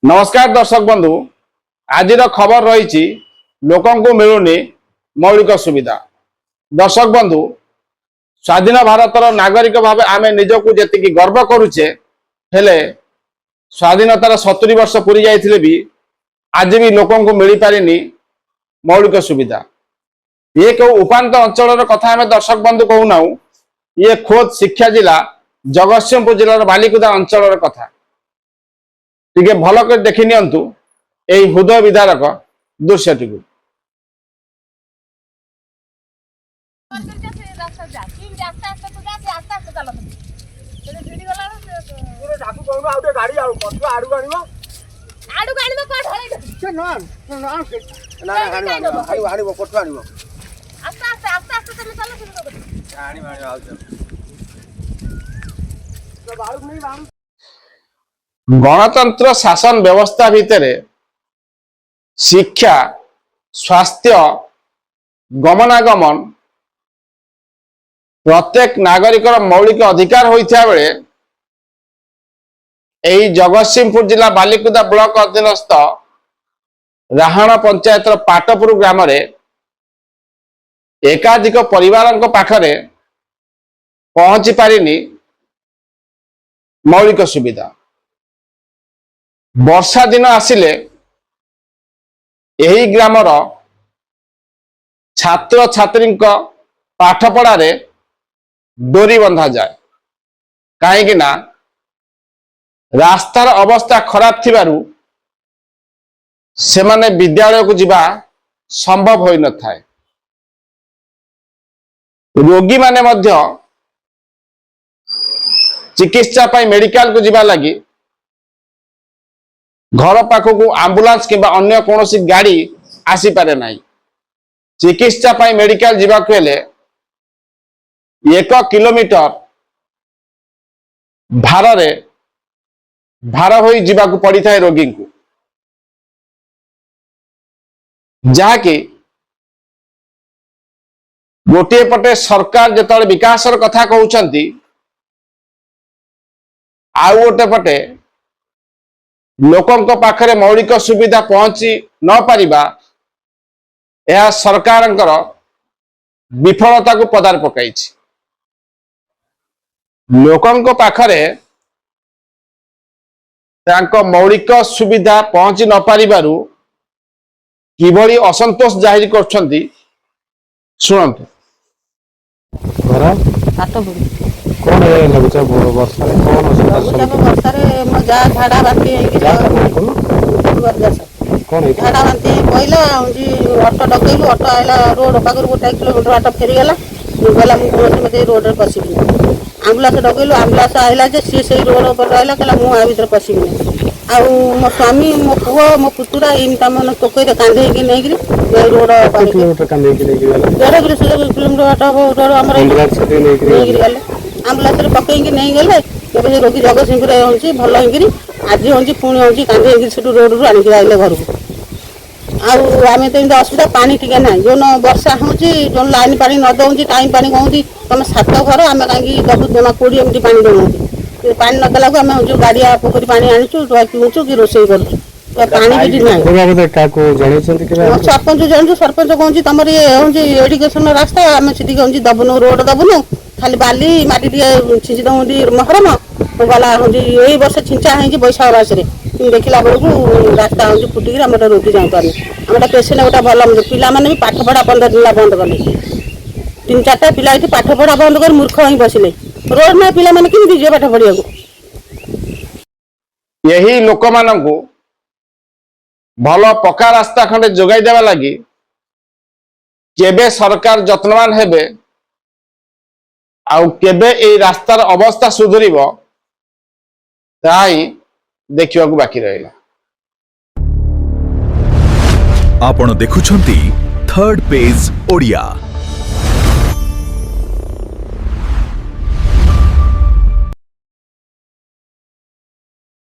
ନମସ୍କାର ଦର୍ଶକ ବନ୍ଧୁ, ଆଜିର ଖବର ରହିଛି, ଲୋକଙ୍କୁ ମିଳୁନି ମୌଳିକ ସୁବିଧା। ଦର୍ଶକ ବନ୍ଧୁ, ସ୍ୱାଧୀନ ଭାରତର ନାଗରିକ ଭାବେ ଆମେ ନିଜକୁ ଯେତିକି ଗର୍ବ କରୁଛେ, ହେଲେ ସ୍ୱାଧୀନତାର 70 ବର୍ଷ ପୁରି ଯାଇଥିଲେ ବି ଆଜି ବି ଲୋକଙ୍କୁ ମିଳିପାରିନି ମୌଳିକ ସୁବିଧା। ଇଏ କେଉଁ ଉପାନ୍ତ ଅଞ୍ଚଳର କଥା ଆମେ ଦର୍ଶକ ବନ୍ଧୁ କହୁନାହୁଁ, ଇଏ ଖୋଦ୍ ଶିକ୍ଷା ଜିଲ୍ଲା ଜଗତସିଂହପୁର ଜିଲ୍ଲାର ବାଲିକୁଦା ଅଞ୍ଚଳର କଥା। ଟିକେ ଭଲ କରି ଦେଖି ନିଅନ୍ତୁ ଏଇ ହୃଦୟ ବିଦାରକ ଦୃଶ୍ୟଟିକୁ। ରାସ୍ତା ଯା, ଆସ୍ତେ ଆସ୍ତେ ତୁ ଯା, ସେ ଆସ୍ତେ ଆସ୍ତେ ଚାଲ। ଭିଡ଼ି ଗଲା। ତାକୁ କହୁନୁ ଆଉ ଟିକେ ଗାଡି ଆଉ ପଛ ଆଡକୁ ଆଣିବ। ଆଡକୁ ଆଣିବ କଣ, ଢଳେଇ ସେ ନା ନା ନା, ଆଣିବ ଆଣିବ ଆଣିବ, ପଛ ଆଣିବ। ଆସ୍ତେ ଆସ୍ତେ ଆସ୍ତେ ଆସ୍ତେ ତମେ ଚାଲ, ସେ ଆଣିବ ଆଣିବ ଆଉ। ଗଣତନ୍ତ୍ର ଶାସନ ବ୍ୟବସ୍ଥା ଭିତରେ ଶିକ୍ଷା, ସ୍ୱାସ୍ଥ୍ୟ, ଗମନାଗମନ ପ୍ରତ୍ୟେକ ନାଗରିକର ମୌଳିକ ଅଧିକାର ହୋଇଥିବା ବେଳେ ଏହି ଜଗତସିଂହପୁର ଜିଲ୍ଲା ବାଲିକୁଦା ବ୍ଲକ ଅଧୀନସ୍ଥ ରାହାଣ ପଞ୍ଚାୟତର ପାଟପୁର ଗ୍ରାମରେ ଏକାଧିକ ପରିବାରଙ୍କ ପାଖରେ ପହଞ୍ଚି ପାରିନି ମୌଳିକ ସୁବିଧା। ବର୍ଷା ଦିନ ଆସିଲେ ଏହି ଗ୍ରାମର ଛାତ୍ରଛାତ୍ରୀଙ୍କ ପାଠପଢ଼ାରେ ଡୋରି ବନ୍ଧାଯାଏ, କାହିଁକି ନା ରାସ୍ତାର ଅବସ୍ଥା ଖରାପ ଥିବାରୁ ସେମାନେ ବିଦ୍ୟାଳୟକୁ ଯିବା ସମ୍ଭବ ହୋଇନଥାଏ। ରୋଗୀମାନେ ମଧ୍ୟ ଚିକିତ୍ସା ପାଇଁ ମେଡିକାଲକୁ ଯିବା ଲାଗି ଘର ପାଖକୁ ଆମ୍ବୁଲାନ୍ସ କିମ୍ବା ଅନ୍ୟ କୌଣସି ଗାଡି ଆସିପାରେ ନାହିଁ। ଚିକିତ୍ସା ପାଇଁ ମେଡିକାଲ ଯିବାକୁ ହେଲେ 1 କିଲୋମିଟର ଭାରରେ ଭାର ହୋଇ ଯିବାକୁ ପଡିଥାଏ ରୋଗୀଙ୍କୁ, ଯାହାକି ଗୋଟିଏ ପଟେ ସରକାର ଯେତେବେଳେ ବିକାଶର କଥା କହୁଛନ୍ତି, ଆଉ ଗୋଟେ ପଟେ ଲୋକଙ୍କ ପାଖରେ ମୌଳିକ ସୁବିଧା ପହଞ୍ଚି ନ ପାରିବା, ଏହା ସରକାରଙ୍କର ବିଫଳତାକୁ ପଦାରେ ପକାଇଛି। ଲୋକଙ୍କ ପାଖରେ ତାଙ୍କ ମୌଳିକ ସୁବିଧା ପହଞ୍ଚି ନ ପାରିବାରୁ କିଭଳି ଅସନ୍ତୋଷ ଜାହିର କରୁଛନ୍ତି, ଶୁଣନ୍ତୁ। ଘର? ପାଟପୁର। କଣ ଏ ଲଘୁଚାପ ବର୍ଷାରେ କଣ ଅସୁବିଧା? ଲଘୁଚାପ ବର୍ଷାରେ ମୋ ଯା ଝାଡା ବାନ୍ତି ହେଇକି ଯା କଣ କଣ? ଦାସ। କଣ ହେଇଥିଲା? ଝାଡା ବାନ୍ତି ହେଇ ପଇଲା। ହଉଛି ଅଟୋ ଡକେଇଲୁ, ଅଟୋ ଆଇଲା ରୋଡ ପାଖରୁ 1 କିଲୋମିଟର ବାଟ ଫେରିଗଲା। ଗଲା, ମୁଁ କୌଣସି ମତେ ଏଇ ରୋଡରେ ପଶିବିନି। ଆମ୍ବୁଲାନ୍ସ ଡକେଇଲୁ, ଆମ୍ବୁଲାନ୍ସ ଆଇଲା ଯେ ସିଏ ସେଇ ରୋଡ ଉପରେ ରହିଲା, କହିଲା ମୁଁ ଆ ଭିତରେ ପଶିବିନି। ଆଉ ମୋ ସ୍ୱାମୀ, ମୋ ପୁଅ, ମୋ ପୁତୁରା ଏମିତି ତାମାନେ ଟୋକେଇରେ କାନ୍ଧେଇକି ନେଇକିରି ଏଇ ରୋଡ କେତେ କିଲୋମିଟର କାନ୍ଧେଇକି ନେଇକି ଗଲେ? 1.5 କିଲୋ କିଲୋମିଟର ବାଟ ହବ ରୋଡ ଆମର। ଆମ୍ବୁଲାନ୍ସ ସେଠି ନେଇକିରି ନେଇକିରି ଗଲେ, ଆମ୍ବୁଲାନ୍ସରେ ପକେଇକି ନେଇଗଲେ। ଏବେ ସେ ରୋଗୀ ଜଗତସିଂହପୁରରେ ହେଉଛି, ଭଲ ହେଇକିରି ଆଜି ହେଉଛି। ପୁଣି ହେଉଛି କାନ୍ଧେଇକିରି ସେଠୁ ରୋଡରୁ ଆଣିକି ଆଇଲେ ଘରକୁ। ଆଉ ଆମେ ତ ଏମିତି ଅସୁବିଧା, ପାଣି ଟିକେ ନାହିଁ। ଯୋଉନ ବର୍ଷା ହେଉଛି, ଯୋଉ ଲାଇନ୍ ପାଣି ନ ଦଉଛି, ଟାଇମ୍ ପାଣି କହୁଛି ତମେ ସାତ ଘର, ଆମେ କାହିଁକି ଦବୁ? ଜମା 20 ଏମିତି ପାଣି ଦଉନାହାନ୍ତି। ପାଣି ନ ଦେଲାକୁ ଆମେ ଯୋଉ ଗାଡ଼ିଆ ପୋଖରୀ ପାଣି ଆଣିଛୁ, ପିଉଛୁ କି ରୋଷେଇ କରୁଛୁ। ତ ପାଣି ବି ନାହିଁ। ଏ ବାବଦରେ କାହାକୁ ଜଣେଇଛନ୍ତି କେବେ? ସରପଞ୍ଚ ଜାଣିଛୁ, ସରପଞ୍ଚ କହୁଛି ତମର ଇଏ ହେଉଛି ଏଡିଗେସନ ରାସ୍ତା, ଆମେ ସେଠିକି ହେଉଛି ଦବୁନୁ, ରୋଡ ଦବୁନୁ, ଖାଲି ବାଲି ମାଟି ଟିକେ ଛିଞ୍ଚି ଦଉନ୍ତି ମହରମ ଗଲା। ହେଉଛି ଏଇ ବର୍ଷ ଛିଞ୍ଚା ହେଇଛି ବୈଶାଖ ମାସରେ, କିନ୍ତୁ ଦେଖିଲା ବେଳକୁ ରାସ୍ତା ହେଉଛି ଫୁଟିକିରି ଆମର ରୋଗୀ ଯାଇପାରୁନି। ଆମର ପେସେଣ୍ଟ ଗୋଟେ ଭଲ ମନ୍ଦ, ପିଲାମାନେ ବି ପାଠ ପଢା 15 ଦିନ ହେଲା ବନ୍ଦ କଲେ। ତିନି ଚାରିଟା ପିଲା ଏଠି ପାଠ ପଢା ବନ୍ଦ କରି ମୂର୍ଖ ହେଇ ବସିଲେ। ରୋଡ ନା, ପିଲାମାନେ କେମିତି ଯିବେ ପାଠ ପଢିବାକୁ? ଏହି ଲୋକମାନଙ୍କୁ ଭଲ ପକ୍କା ରାସ୍ତା ଖଣ୍ଡେ ଯୋଗାଇ ଦେବା ଲାଗି କେବେ ସରକାର ଯତ୍ନବାନ ହେବେ ଆଉ କେବେ ଏଇ ରାସ୍ତାର ଅବସ୍ଥା ସୁଧୁରିବ, ତାହା ହିଁ ଦେଖିବାକୁ ବାକି ରହିଲା। ଆପଣ ଦେଖୁଛନ୍ତି ଥର୍ଡ ପେଜ୍ ଓଡ଼ିଆ।